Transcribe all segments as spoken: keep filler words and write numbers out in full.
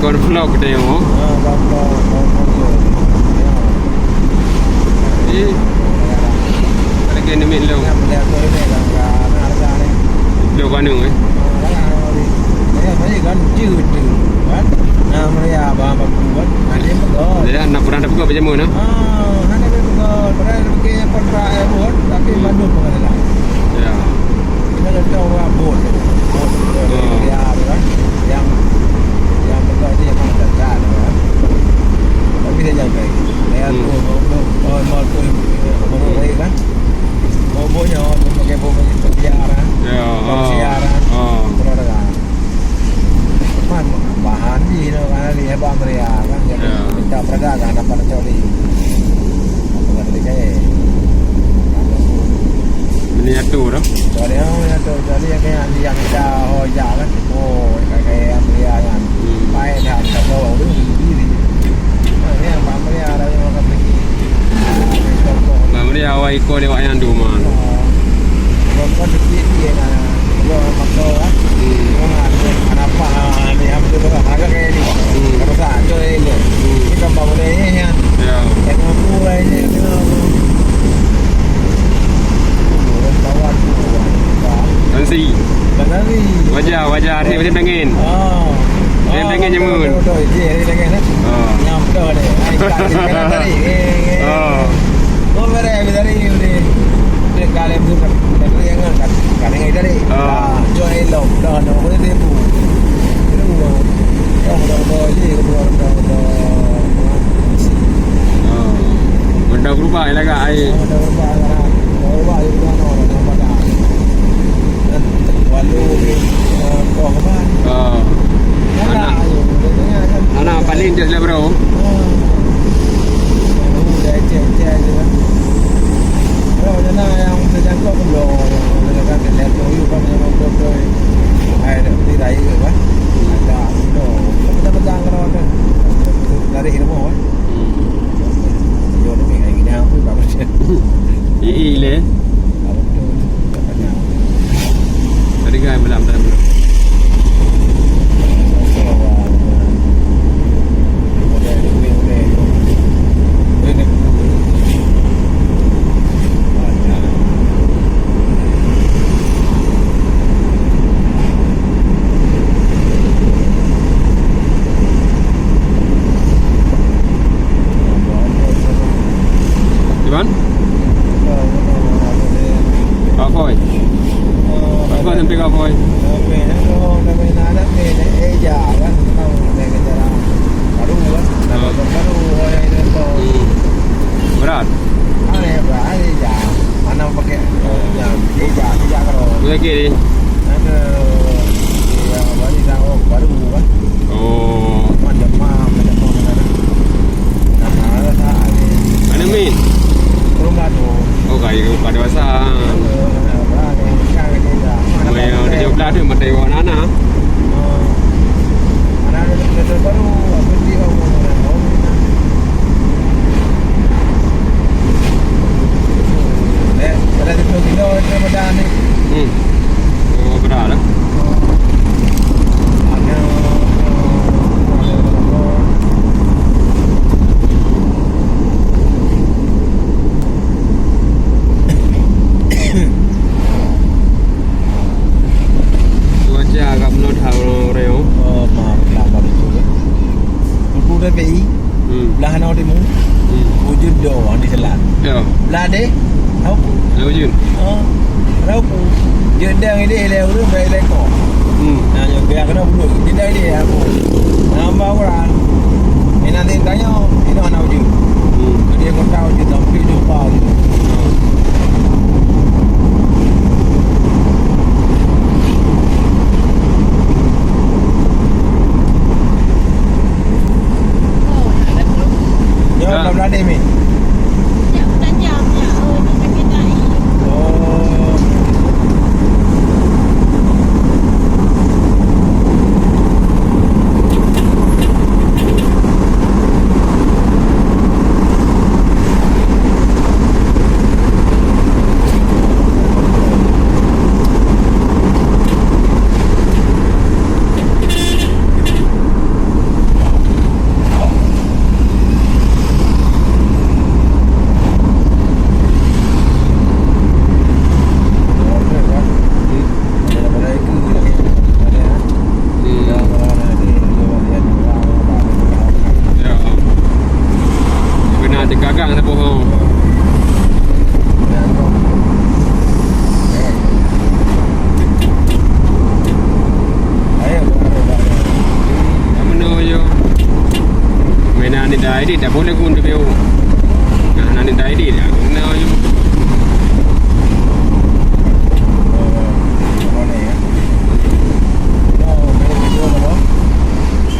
Kon vlog deh, oh. Ih, lagi ni mit lo. Lo kanu, eh. Jameun, eh? Ah, hana ada betul. Padahal bagi kontrak air bot, tapi Hmm. mandum pengadilan. Ya. Kita dah tahu lah bot. Bot, Oh. dia tu kan. Yang, yang betul dia memang dah tak ada, kan. Tapi dia jaga. Dia Hmm. tu, tu, tu, tu, tu, tu, tu, tu, kan. Bobonyo, pakai bobo biar, kan. Ya, Bobo ah. biar, kan. Ah. Keluarga. Man, bahan jih nyoe kan, lé bak meuria kan, jadi Ya. minta peureuga kan, dapat coli. Apa kata dia, eh? Miniatur dah. Coli, oh, miniatur. Coli yang kayak yang kita, oh, ya kan. Oh, kayak, kayak yang meuria kan. Hmm. Baik dah, kita bawa dulu, diri. Nah, yang bak meuria dah, yang makan pergi. Bak meuria awai iko lewat yang duma. Oh. Bukan sedikit dia, nah. Yo, makso, ah. Hmm. Cuma, ah, kenapa, ah, ni, apa tu, ah, agak kayak ni. Hmm. Kalau tak, tu, eh, ni. Hmm. Ni kan bangunan ni, ya. Ya. Yang mampu lah ini, yang kena apa. Orang kawan tu, ah, Tansi. Tansi. Wajar, wajar. Hari ni musim dingin. Ah. Musim Ah, dingin, betul, Jamun. betul, betul. Iya, hari dingin, eh. Ah. Yang betul ni. Ai, tak, kita kena tarik. Eh, eh. Ah. Oh, beres, beres, beres. Dia kalau tu kan, kan tu yang kan, kan, kan yang tadi. Ah. Ah, jual elok, dah, dah, boleh tipu. Kedua, dah, dah, dah, je, kedua, dah, dah, dah. Ah. Dah berubah, ya, agak air. Ah, dah berubah, dah. Dah berubah, ya, dah, dah, dah, dah, dah. Walau, eh, kau apa? Ah. Anak. Anak paling dia lah, bro. Dari rumah, eh. Hmm. Yo, ni, kayak gini, apa, tak percaya. Ih, ih, le. Tadi kan malam, malam. Iban? Pak Foy. Pak Foy sampai Pak Foy. Hmm. Berat. Sakit ni. Oh. Mana Min? Oh, kayu pada basah. Maya tujuh belas tu mata iwak nana. Hmm. Oh, berat lah. Cuaca agak menurut hal orang. Oh, maaf, lambat itu, ya. Buku T P I, Hmm. belah hana timu. Hmm. Wujud do, ni selat. Ya. Belah deh, tahu ku. Ya, wujud. Oh, tahu ku. Dia dah ini, ilai urut, baik ilai kau. Hmm. Nah, yang biar kena bunuh. Dia dah ini, aku. Nambah orang. Ini nanti tanya, ini mana wujud. Hmm. Jadi, aku tahu je, tapi jumpa je. Hmm. Ya, ha. Tak berani, Mi. Oh. Teuka gang saboh. Meunoe yo. Meunan ni dah edit, dah boleh pun tu. Nah, nan ni dah edit, dah. Meunoe yo.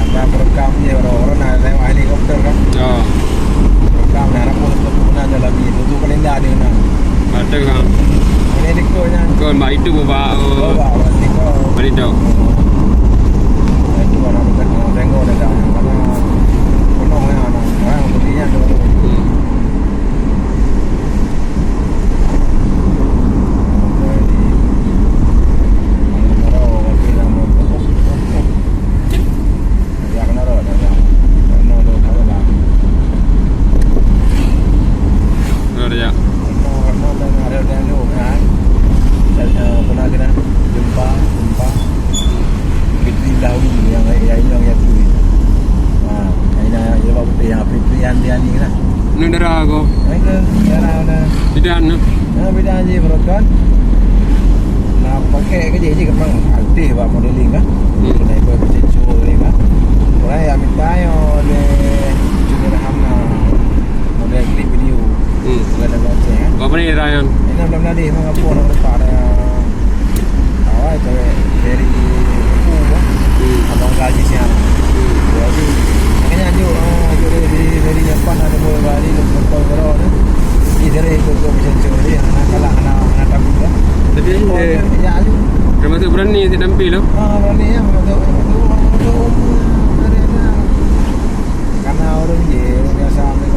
Ada perekam je, orang-orang nak lewat helikopter kan. Ya. Perekam nak rapuh untuk penggunaan dalam ni. Tutup kalenda dia nak. Betul kan. Ini dikau yang Kon bak itu bak, oh, bak, bak, bak, bak itu. Itu orang dekat, orang tengok dah dah. Mana penuh ya, orang berdiri yang tu. Hmm. Betul ya. Ini darah aku. Bidan tu. Bidan je berokon. Nah, pakai ke je, je kemang aktif bak modeling kan. Hmm. Kena ikut macam show ni kan. Orang yang minta yo deh, cuma dah hamna model klip video. Hmm. Bukan ada baca kan. Apa ni, Ryan? Ini belum tadi, memang apa nak letak dah. Awai cewek dari Ibu kan. Hmm. Abang Gaji siang. Hmm. Jadi makanya ajuk, ah, ajuk dari, dari, dari Japan ada boy bali dan motor baru tu. Jadi dari itu tu macam tu. Jadi anak kalah, anak, anak takut kan. Tapi, eh, ya, ajuk. Termasuk berani untuk tampil tu? Ah, berani ya, masuk, masuk, masuk, masuk, masuk. Karena orang je, orang biasa ambil